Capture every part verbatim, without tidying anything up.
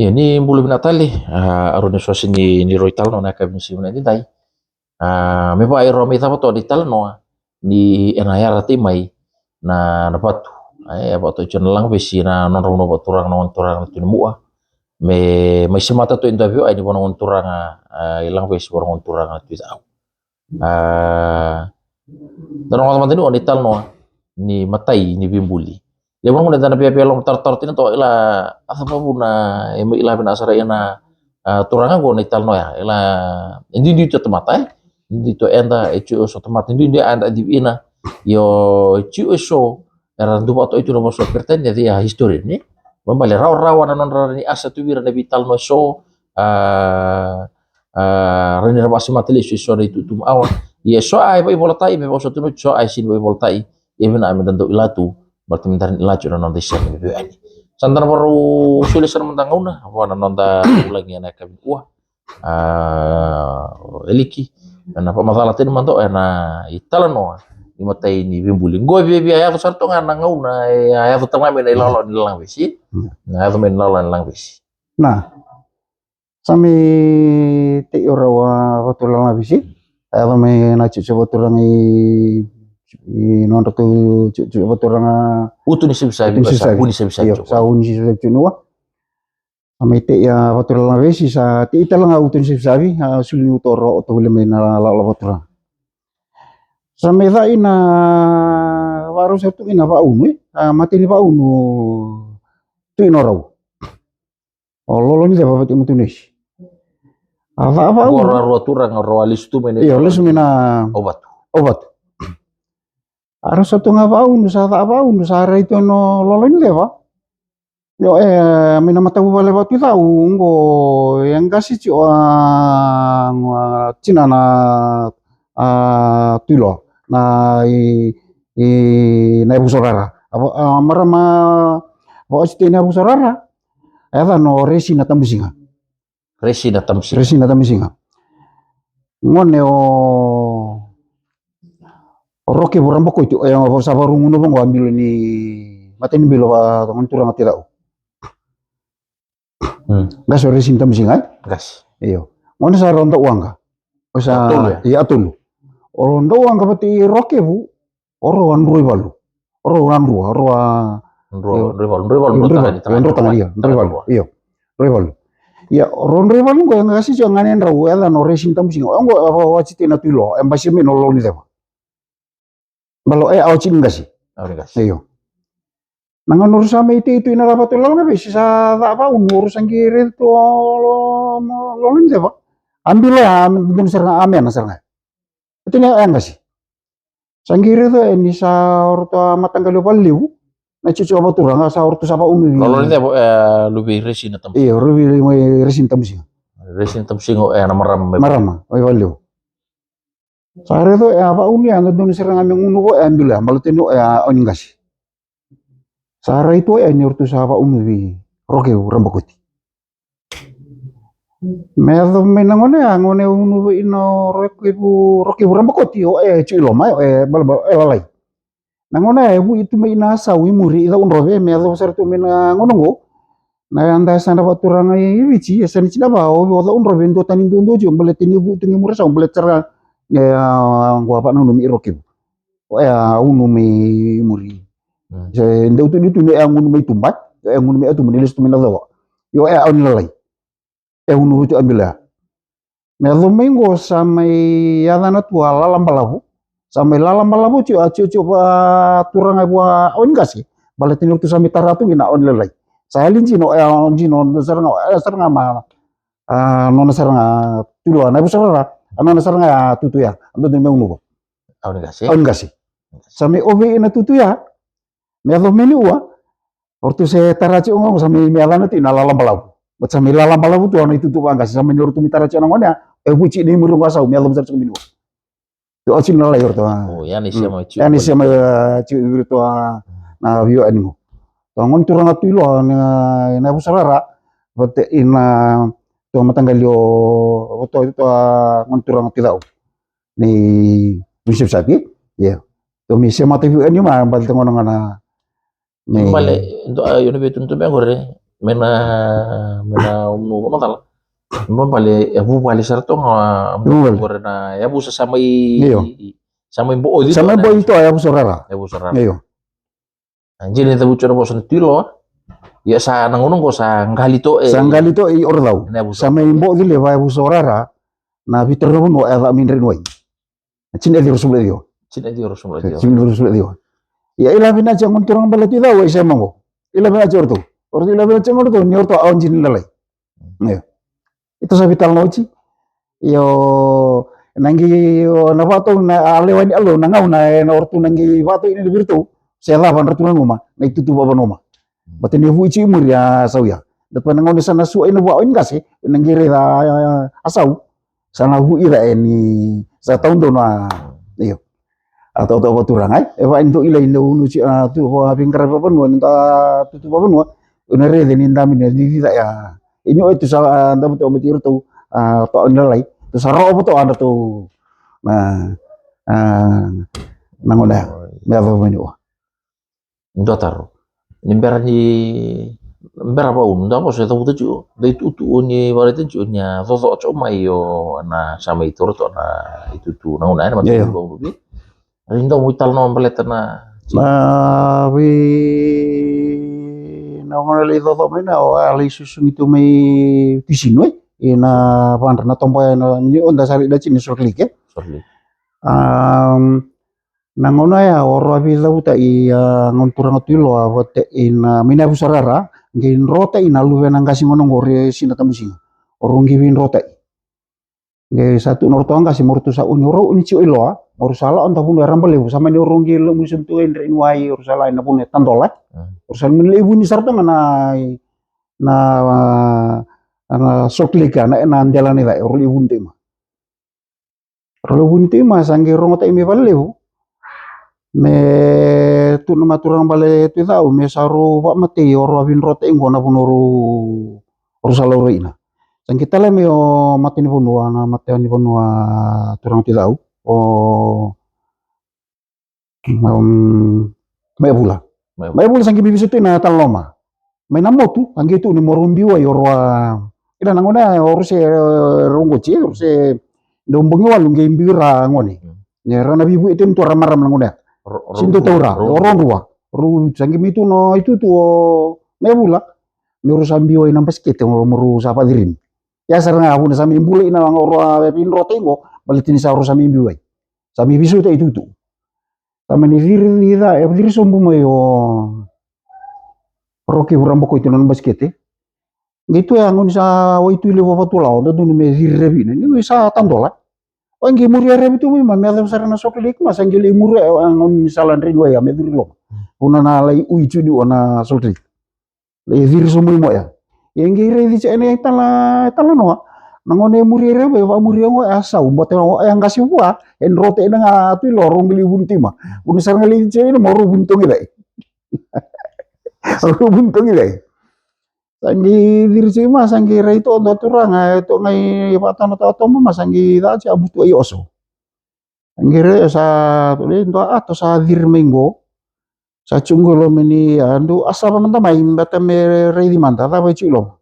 Ia ni bula vinaka tale, a, Aroni Sosi ni, ni rau italanoa na yakavi ni siga ni dai. A, me vaka e rau mai cava toka na italanoa ni ena yarataki mai na, na vatu. E, e vatu e tiko na Lagavesi na nodra vanua vakaturaga na gone turaga na Tui Namua. Me, mai semata toka e dua vei au ni vua na gone turaga, a, i Lagavesi vua na gone turaga na Tui Cau. A, da rogoca mada ni o na italanoa ni matai ni veibuli. Levu na gauna eda na viavia lomatarotaro tiko na toka ila a cava vuna e mai ila vinaka sara ina, a, turaga qo na italanoa ya. Ila e duidui tu tamata, e duidui tu eda, e tiko so tamata, e duidui eda a civi ina. Io, e tiko so era dua vata o itu na vosa o Peritania, they are historian, ne? Babale rawarawa na nodra ni asa tu vei ira na veitalanoa e so, a, a, rawa ni ra vakasemata lesu e so na itutu ma awa. Ia e so a e vaivolataʻi me vakasotu na oti, so a e sini vaivolataʻi. Ia vinaka me da dau ila tu, baleta me da rawa ni ila tu na noda isema me veiwekani. Sa da na varau solia sara mada gauna vua na noda vulagi ena yakavi nikua. A, o Eliki, ena vakamacala tani mada o ena italanoa ni matai ni veibuli. Qo e viavia yaco sara tu ga na gauna e a yaco tale ga mai na ilawalawa ni Lagavesi. Na yaco mai na ilawalawa ni Lagavesi. Na sa mai tei o rau a vatu Lagavesi. A yaco mai na tiko vakaturaga i, i nodra tu tiko vakaturaga. Utu ni Savisavi, Utu ni Savisavi. Sa uni Savisavi. Io, sa uni Savisavi tu niua. Sa mai tei a vatu Lagavesi, sa tei tale ga Utu ni Savisavi, a sulu ni uto ro o tovole mai na lala vakaturaga. Sa mai cai na varau sa tu ina vaunu, e, a matai ni vaunu tu ina rau. O Lolo ni Ceva vata i Matunesi. A ca vaunu. Ro a rua turaga, ro a lesu tu mai na. Io, lesu mai na. Ovatu. Ovatu. A rau sa tu ga vaunu, sa ca vaunu, sa rai tu no Lolo ni Ceva. Io, e, mai na matavuvale vatu i Cau, qo e qasi tiko a, a, tina na, a, Tuiloa, na i, i, na yavusa rara. A, a, marama, vakaoti tei na yavusa rara, a yacana o Resi na Tamusiga. Resi na Tamusiga. Resi na Tamusiga. Gone o, o Rokevu Rabakoti, o ya sa vakarugunu vaqo a bilo ni, matai ni bilo va, gone turaga Tui Cau. Hmm. Qasi o Resi na Tamusiga, e? Qasi. Io. Gone sa rau Dauwaqa. O sa, a tolu, e? Io, a tolu. O Dauwaqa vata i Rokevu, o rau a drua i valu. O rau a drua, o rau a. Drua, io. Drua i valu, drua i valu, io, drua i valu, drua i valu, io, drua i valu. Io, drua i valu. Ia, o rau drua i valu qo, e qasi tiko a gane drau, e yacana o Resi na Tamusiga. O qo, a, a, oti tei na Tuiloa, e basi mai na Lolo ni Ceva. Bale o ya a oti ni qasi. A oti ni qasi. Io. Na gauna o rau sa mai tei tu ina ra vatu Lagavesi sa ca vaunu, o rau sa qai raica tu o Lo, Lo, Lolo ni Ceva. A bilo ya, a donu sara ga, a mena sara ga. Oti ni ya, e qasi. Sa qai raica o ya ni sa o ratou a mataqali o Valelevu. Na tiko tiko vakaturaga sa o ratou sa vaunu vei. Lolo ni Ceva, e, luve i Resi na Tamusiga. Io, luve i Resi na Tamusiga. Resi na Tamusiga, e, na marama mai. Marama, mai Valelevu. Sa raica o ya a vaunu ya, a dodonu sara ga me gunu vua o ya a bilo ya, baleta ni o ya a oni qasi. Sa rai tu o ya ni o ratou sa vaunu vei Rokevu Rabakoti. Me yaco mai na gone ya, gone e unu vei na o Rokevu, Rokevu Rabakoti, o ya e tiko i loma, o ya e balabala, e lalai. Na gauna ya e vu'i tu mai na sau i muri i Ca'udrove, me yacova sara tu mai na gauna oqo. Na yada e sa na vakaturaga i Viti, e sa ni tini na va, o Ca'udrove e duatani duadua tiko, baleta ni vu'i tu ga i muri na sau, baleta sara ga, e, a, oqo a vakananumi i Rokevu. O ya a unu mai muri. Mm. Se dau tu ni tu ni o ya a gunu mai tuba, o ya a gunu mai tuba ni lesu tu mai na cava. Io, o ya a oni lalai. E unu vei tu a bilo ya. Me yacova mai oqo sa mai yacana tu a lala balavu. Sa mai lala balavu tiko, a tiko, tiko vakaturaga vua oni qase. Baleta ni o ratou sa mai tara tu kina oni lalai. Sa yali dina, e, dina, sara ga, e, sara ga ma, a, nona sara ga Tuiloa, na yavusa rara, a nona sara ga ya tutu ya, a dodonu me unu vua. Oni qase. Oni qase. Sa mai ovi ina tutu ya. Me yacova mai ni ua, o ratou se tara tiko oqo, sa mai, me yacana tu na lala balavu. Baleta sa mai lala balavu tu na itutu vaqase, sa mai ni o ratou mai tara tiko na gone ya, e vuci ni muri oqo a sau, me yacova sara tiko mai ni ua. Tu oti na lalai o ratou, a. O, ya ni sema tiko. Ya ni sema, e, tiko i vei ratou, a, na veiwekani qo. Tou gone turaga Tuiloa, na, na yavusa rara, vata ina, tou mataqali o, tou, tou, a, gone turaga Tuicau. Ni, ni savisavi, ia. Tou mai semata veiwekani ma, baleta gona ga na, Ni bale, do, a, io na veitunituba qori, Me na, me na unu ko matala. Mo bale e vuvale sara toga. Vuvale. Gore na e vusa sa mai. Io. Sa mai boci. Sa mai boci to e vusa rara. E vusa rara. Io. A jini e cavuti ora vosa na tuiloa. Ia sa na gauna oqo sa qali to e. Sa qali to e i ora cau. Sa mai boci leva e vusa rara. Na vitu na vanua e ca mai dre nuai. Jini e ciro sumula cio. Jini e ciro sumula cio. Jini e ciro sumula cio. Ia ila vina jia gona turaga bale tu i cau e sema oqo. Ila vina jia oratou. Oratou ila vina jia gona oratou ni oratou a jini lalai. Io. Ito sa vitala na oti. Io na qi na vatou na a lewa ni alo na gauna e na oratou na qi vatou ina viratou. Se cava dratou na numa na itutu vavanuma. Bata ni vu i jio i muri a sau ia. Datou na gauna sa na sua ina vua o ini qase na qi raica a sau. Sa na vu i ca e ni sa taudonu a io. A tautauvata turaga e e va ni dou ilai ni dou nuti a tu va veiqaravi vavanua ni da tutu vavanua. Ina raica ni da mini ni cica ia. Ini o e tu sa da vata o mati iratou a toa ni lalai tu sa ro'o vata o andratou na na gona ia. Me yacova mai ni ua. Dua taro. Ni bera ni bera vau dua vosa e cavuta tiko da itutu o ni varaita tiko ni a coco tiko mai o na sa mai toro to na itutu na una ena mata vau vi. Ri dau mo i tala na baleta na na vi na gona lei coco mai na o a lei susugi tu mai Tisinu e ina vadra na toba ena ni o da sa lei dati ni Salt Lake e. Salt Lake. Na gauna ya o rau a veicavutai a gauna turaga tu i loa vata ina mai na yavusa rara qei drotai na luvena qasi gona oqori e sina tamusiga. O rau qei veidrotai qei sa tu na ratou a qasi mo ratou sa uni o rau uni tio i loa. O rau sa la'o da vanua e raba levu sa mani o rau qei lo'o musutu e dre inuai o rau sa la'o ina vanua e tadola. O rau sa mani le'i vuni sara toga na na na Salt Lake a na ena dela na i ca'e o rau le'i vuni to'ima. Rau le'i vuni tu i ma sa qei rogota'i me valelevu me tu na maturaga bale tu i ca'u me sa rau va'amatei o rau a veidrota'i qo na vanua rau rau sa laurai ina. Sa qei tala me o mata ni vanua na mata ni vanua turaga tu i ca'u o mai vula. Mai vula sa qei me visa tu i na tala loma mai na motu a qei tu ni mo rau biu ai o rau a ina na gone o rau se rau qoti e rau se dau bogi walu qei biu ra gone. Ni ra na vivu e tenu tu ra marama na gone a si dau taura o rau drua. Rau sa qei me tu na itutu o mai vula me rau sa biu ai na basikete mo rau sa va'acirini. Ia sara ga vuna sa me bula ina ga o rau a veidrotai qo baleta ni sa rau sa me biu ai. Sa me visu ta itutu. Sa mani ciri cica e ciri sobu mai o Roki vura bokoti nona basikete. Qei tu e a gauni sa wai tu i levu a vatula o dodonu me ciri revi ina ni sa tadola. O qei muria revi tu mai ma me yaco sara na Salt Lake ma sa qei lei muria e a gauni sa la dreni wai a me ciri loma. Vuna na lai ui tu ni ua na Salt Lake. E ciri sobu i mo ya. E qei raici tiko ena italanoa na gone e muria i raiva e va'amuria go e a sau bota go e a qasi vua e drota ina ga tu i loa rau qei vuni tu i ma. Vuni sara ga lei tiko ina mo rau vuni togi cai. Rau vuni togi cai. Sa qei ciri tiko i ma sa qei rai to'o dua turaga e to'o gai va'atano ta'a toba ma sa qei ca tiko a butu ai oso. Qere sa dua ato sa ciri mai qo. Sa tiko qo i loma ni a dou a sava mada mai beta me raici mada cava e tiko i loma.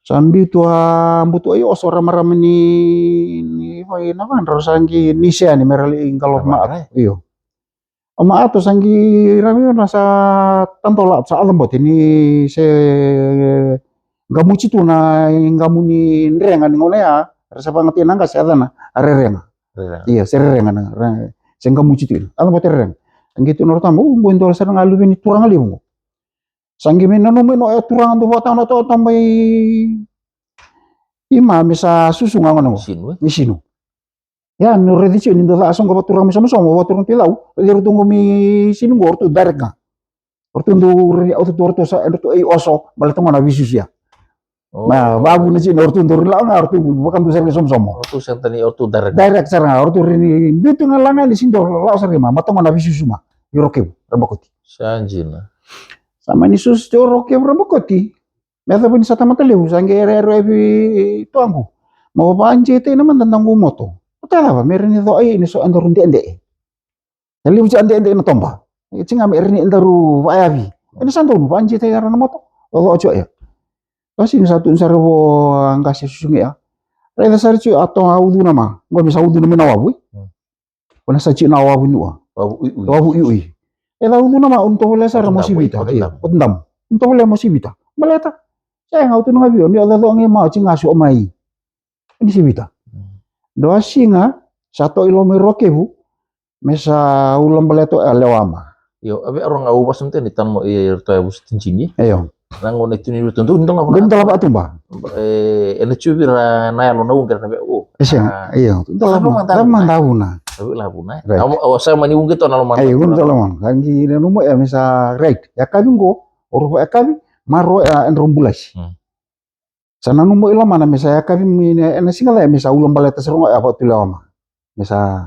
Sa biu tu a butu ai oso ramarama ni ni vai na vadra sa qi ni se yani me ra lei qalo ma ato. Io. O ma ato sa qi ravi ona sa tadola ato sa aca bote ni se qamuci tu na i qamu ni drega ni gona ya. Ra sa vagatia na qase a cana a rerega. Ia se rerega na se qamuci tu ina a bote rerega. Sa qei tu na rotama u qo e dua sara ga luve ni turaga levu qo. Sa qei me nanuma ina o e turaga dou vakatau na totoba i ma me sa susu ga gona qo i sinu. Ia ni raici tio ni dou ca soqo vakaturaga me somosomo vakaturaga tu i cau raici ratou qo me sinu qo ratou direct ga. Ratou dau raici au tu ratou sa e ratou ei oso baleta gona veisusu ya. Ma vavuna tiko na oratou dau ri lao ga oratou vakadua sara ga i somosomo. Oratou sega tani oratou direct. Direct sara ga oratou ri ni biu tu ga laga ni sini dau lao sara ga ma mata gona visusu ma i rokevu rabakoti. Sa dina. Sa mani susu tiko rokevu rabakoti. Me yacova ni sa tamata levu sa qe era era evi toagu. Ma vavajete na mada na qu moto. Ota yacava me ra ni co ai ni so edaru deedee. Na levu tiko a deedee na toba. E tiko ga me ra ni edaru vaayavi. Ena sa donu vajete era na moto. Oco oco ia. Dua siga sa tu sara vo a qase susugi ya. Raica sara tiko a toga a ucuna ma. Qo me sa ucuna mai na wavu. Ko na sa tiko na wavu ni ua. Wavu uiui. Wavu uiui. E ca ucuna ma, unu tovolea sara mo sivita. Io, koto damu. Unu tovolea mo sivita. Baleta. Sa e ga utu na ga vio, ni o cacoa ga ma o tiko ga su o mai. Ni sivita. Dua siga sa toʻi loma i Rokevu. Me sa ula baleta o e a lewa ma. Io, a vei aro ga au vasa mate ni tano i ratou e vusa tinitini. Io. Na gauna e tu ni ratou dou ni dau lava. Dou ni dau lava a tuba. E, e na tiko vei ira na yalo na uqe na vei o. E sega, io. Dau lava ma, dau ma davuna. Dau lava vuna. Right. Au, au sa mani uqe to na loma. Io, dau lava ma. Ka qi na nomu e me sa right. Yakavi qo, o ruva yakavi, ma ro e a drau bulasi. Sa nanuma i lomana me sa yakavi mai na, e na siga cava me sa ula baleta sara ga o ya vakatulewa ma. Me sa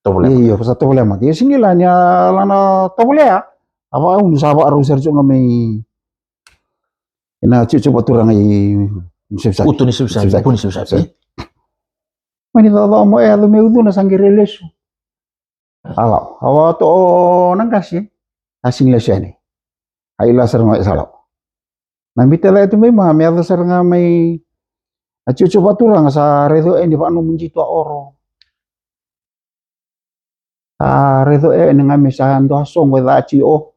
tovolea. Io, io, sa tovolea ma. Io, sigi la ni a la na tovolea. A vakaunu sa vakarau sara tiko ga mai. Ina tiko tiko vakaturaga i Sevisaki. Utu ni Sevisaki, utu ni Sevisaki. Mani cacawa mo e yaco me ucuna sa qere lesu. A lau, a vakato o na qase, a sigi lesu yani. A ila sara ga e sa lau. Na bita cake tu mai ma, me yaco sara ga mai, a tiko tiko vakaturaga sa raico yani vakanomudji tu a oro. A raico yani ga me sa dua soqo e ca tiko.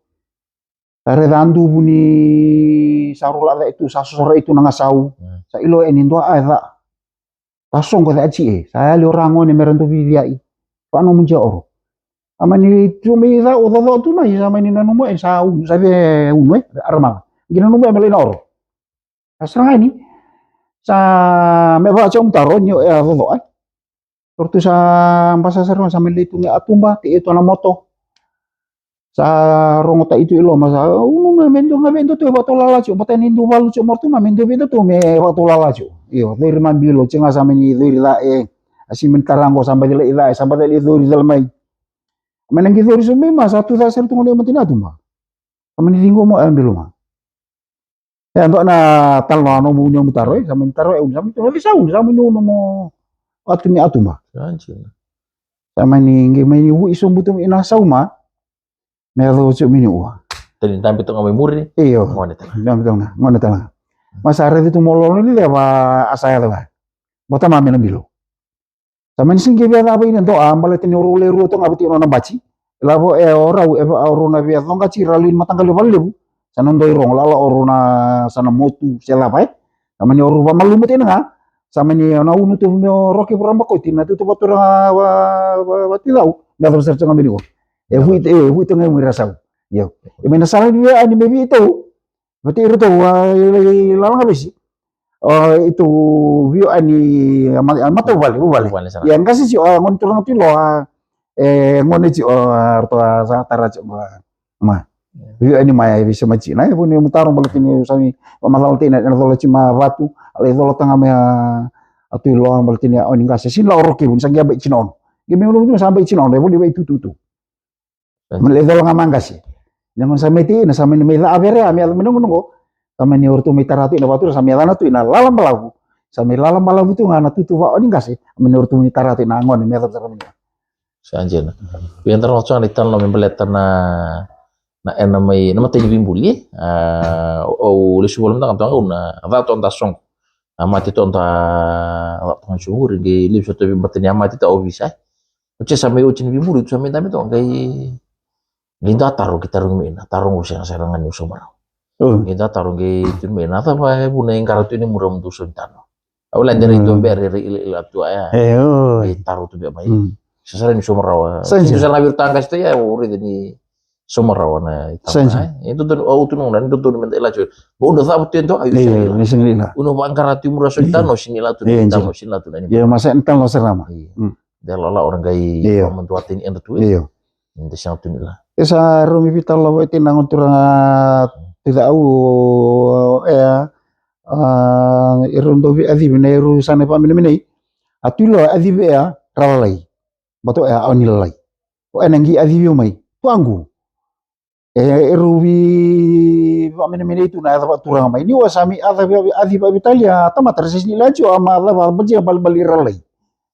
Sa raica a duvu ni sa rola cake tu, sa sosorai tu na gasau. Sa ilo yani dua a e ca. Sa soqo cake tiko e, sa yali o ra gone me ra dau viviai. Vakanomudji a oro. A mani tu mai ca, o coco tu mai, sa mani nanuma e, sa unu, sa via unu e, aramaca. Qi nanuma e me lai na oro. Sa sara ga ni, sa me vaka tiko mu taro, ni o e a coco e. Oro tu sa basa sara, sa mani lai tu ga a tuba, te e tu na moto. Sa rogo ta i tu i loma sa, unu ma me dua ga vei dua tu e vakatau lala tiko, bata ni dua valu tiko mora tu ma me dua vei dua tu me vakatau lala tiko. Io, cori ma bilo, tiko ga sa mani cori ca e, a si mani tara qo sa baci lai ca e, sa baci lai cori cala mai. Mani qi cori so mai ma, sa tu ca sara tu gone e mata ni a tuba. Sa mani ciqo mo e bilo ma. E, dua na talo na nomu unu mo taro e, sa mani taro e unu, sa mani taro e sa unu, sa mani unu mo atu me a tuba. Sa mani qi mani vui sobu tu mai na sauma. Me yaco tiko mai ni ua. Tani dabe toga mai muri. Io. Gone tala. Dabe toga, gone tala. Ma sa raici tu mo lolo ni ceva a sa yaco ga. Bota ma me na bilo. Sa mani sigi via cava ina doa, baleta ni o rau le rua toga vati nona bati. Lavo e o rau, e va o rau na via coqati, rau li ni mataqali vale levu. Sa na doi rogo, lala o rau na sa na motu, se lava e. Sa mani o rau vamalumu tena ga. Sa mani o na unu tu me o roke vura bakoti, na tutu vatura va, va, vati lau. Me yaco sara toga me ni o. E vui, e vui toga e muri ra sau. Io. E me na sala ni via ani me vi tou. Vati iratou a lalaga vesi. O itou vio ani a matau vale, vuvale. Ia qase tio a gone turaga tio a e gone tio a ratou a sa tara tio a ma. Vio ani ma e visa ma tio na e vuni mu taro baleti ni sami ma macala tei na cola tio ma vatu a lai cola taga me a tui loa baleti ni a oni qase sini la oroki vuni sa qia bai tio na ono. Qia me unu vuni sa bai tio na ono e vuni vai tututu. Mani lai cola ga ma qase. Ina gona sa mai tei ina sa mani mai ca a vere a me yaco mai na gona qo. Sa mani o ratou mai tara tu ina vatu sa mai yacana tu ina lala balavu. Sa mai lala balavu tu ga na tutu va oni qase. Mani o ratou mai tara tu ina gone me yaco sara mani. Sa jena. Via dara ga tu ga na italo me baleta na na ena mai na matai ni vibuli. A o lesu vola mada ga tu ga na ca tu da sogo. A mate tu da ca tu ga suguri qi lesu tu vibata ni a mate tu ovisa. Oti sa mai oti ni vibuli tu sa mai dame toka qai qai dua taro qai tarogi mai na taro qo sega sara ga ni u sauma rawa. Qai dua taro qai turi mai na cava e vuna e qara tu ni mura mudu sau ni tano. Au lai dere i dua bere re ila ila tu aya. Qai taro tu be mai. Sa sara ni sauma rawa. Sa sara na viru tagasi tu ya o raica ni sauma rawa na itama. E dodonu au tu nona ni dodonu me da ila tu. Ba uno cava tu e dua ai. Uno vaqara tu i mura sau ni tano sini ila tu na itama sini ila tu na ni. Ia masa ni tano sara ma. Dela la ora qai io. Mama dua teni enda tu e. Io. Inda sega tu ni la. E sa rau mi vita lava e tena gona turaga tui cau e a e rau dau vi acivi na e rau sa na vamenemenei. A tui lo acivi e a ralalai. Bato e a oni lalai. O ena qi acivi o mai. Tuaqu. E, e rau vi vamenemenei tu na yaca vakaturaga mai. Ni o sa mi yaca vi aci vakavitalia tamata ra sesini la tio a ma yaca vakabatia balibali ralai.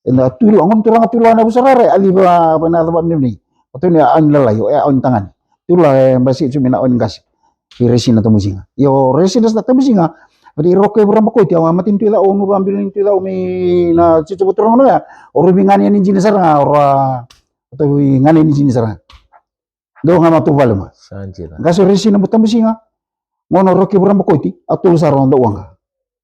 Ena tula gona turaga tula na vusa rara e aci va na yaca vamenemenei. Vatau ni a oni lalai o e a oni tagane. Tula e basi tu me na oni qase. Ki resina tamusiga. Io resina sa tamusiga. Vati Roke Vurabakoti, au a mati ni Tui Cau, au nuva bili ni Tui Cau mai na tito vaturaga noya. O rau veiganeni jini sara ga, o rau a tau veiganeni jini sara ga. Dou ga matavuvale ma. Sa jina. Qase o Resi na Butabusiga. Gauna o Roke Vurabakoti, a tolu sara o dau waqa.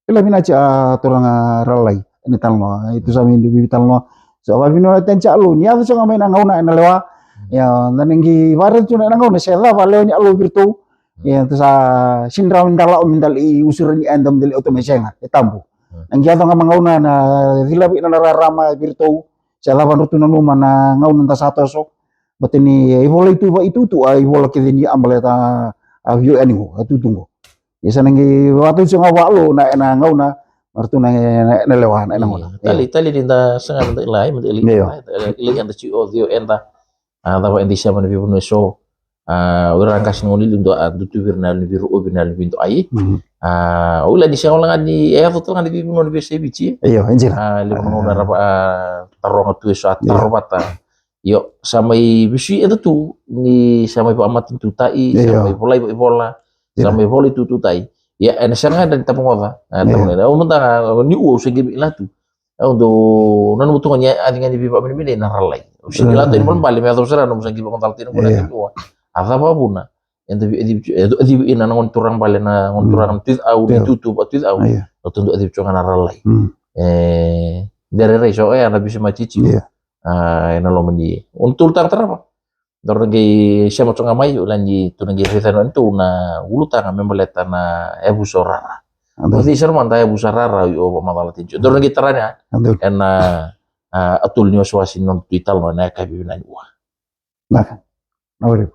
Ila vinati a turaga Ralai. Ena talanoa, e tu sa mai dau vivitalanoa. So, vavinavinaka tani sa Alou, ni yaco sa ga mai na gauna ena lewa. Ia, na negi vare tu na ena gauna, se cava lewe ni Alou viratou. Ia, tu sa sindrau ni dalawa me dali usura ni eda me dali auto mai sega, e tabu. Negi yaco ga ma gauna na cilavi na rarama viratou. Se cava drau tu nanuma na gauna da sa toso. Bata ni, e, ivola itu, va itu tu, a, ivola kece ni a baleta, a, vio yani qo, a tutu qo. Ia sa na qai vakatau tiko ga valo na, ena gauna, maratou na, na, na lewa, na, ena gauna. Tali, tali ni da saga na da ilai, ma da ilai, ilai eda tiko, o cio eda, a, cava eda isema na veivanua eso, a, o ira qase na gone liu dua, a, dutu vira na yalo ni veiruovi na yalo ni veidoai. A, o ila ni sega wale ga ni, e yaco tale ga ni veivanua ni veiyasai Viti. Io, e jira. A, levu na gauna ra, a, taroga tu eso, a, taro vata. Io, sa mai veisui eda tu, ni sa mai vakamatanitu tai, sa mai volai vakaivola, sa mai vola itutu tai. Ia, ena sega ga ni tabagaca, e, tabagaca. Au mada ga, ni ua, au se qai mai la tu. Au dau nanuma tu ga ni a, a cigi ni veivakamenemenei na Ralai. Au se qai la tu, ni balebale, me yacova sara, au sa qai vakamacala tiko na gone ni ua. A cava vuna, eda vei, eda vei, eda vei ina na gone turaga bale, na gone turaga na Tui Cau, ni tutu, va Tui Cau. Au tu dau a cei tu ga na Ralai. E, dere rai so, e, ana bisi ma titi. A, ena loma ni. O na tolu taga tarava. Dou na qai sema toka ga mai, o la ni tu na qai raica na tu na ulutaga me baleta na yavusa o rara. O cei sara mada yavusa rara o vakamacala tiko. Dou na qai tara ni a. Ena, a, a tolu ni wasewase ni noda tu italanoa na yakavi vinaka ni ua. Naka. Na wari.